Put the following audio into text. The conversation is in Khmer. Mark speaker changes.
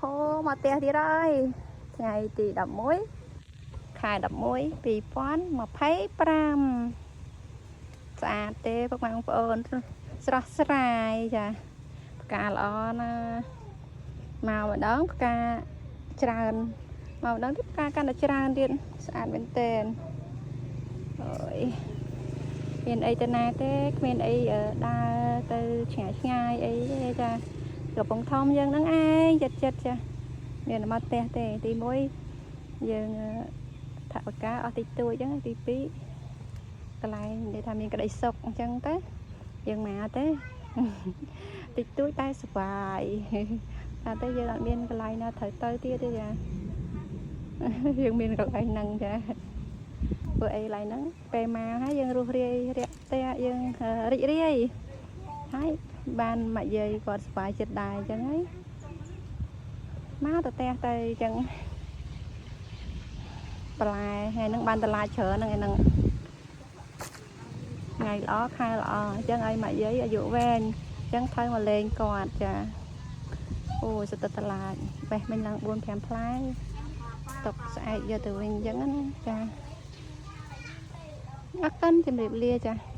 Speaker 1: ហូមកផ្ទះទៀតហើយថ្ងៃទី11ខែ11 2025ស្អាតទេពុកម៉ែបងប្អូនស្រស់ស្រាយចាផ្កាល្អណាស់មកម្ដងផ្កាច្រើនមកម្ដងទៀតផ្កាកាន់តែច្រើនទៀតស្អាតមែនទែនអូយមានអីទៅណាទេគ្មានអីដើរទៅឆ្ងាយឆ្ងាយអីទេចាកំពង់ធំយើងហ្នឹងឯងចិត្តចិត្តចាមានតែមកផ្ទះទេទី1យើងថវិកាអស់តិចតួចអញ្ចឹងទី2កន្លែងនិយាយថាមានក្តីសុខអញ្ចឹងទៅយើងមកទេ តិចតួចតែសុបាយតែទៅយើងអត់មានកន្លែងណាត្រូវទៅទៀតទេចា យើងមានកន្លែងហ្នឹងចាធ្វើអីកន្លែងហ្នឹងពេលមកហើយយើងរស់រាយរាក់ទាក់យើងរីករាយហើយបានមកយាយគាត់សប្បាយចិត្តដែរអញ្ចឹងហើយមកទៅផ្ទះទៅអញ្ចឹងបន្លែថ្ងៃហ្នឹងបានតម្លៃច្រើនហ្នឹងឯហ្នឹងថ្ងៃល្អខែល្អអញ្ចឹងឲ្យមកយាយអាយុវែងអញ្ចឹងត្រូវមកលេងគាត់ចាអូយសត្វតតឡាចបេះមិញឡើង4 5ផ្លែទុកស្អែកយកទៅវិញអញ្ចឹងណាចាអរគុណជម្រាបលាចា។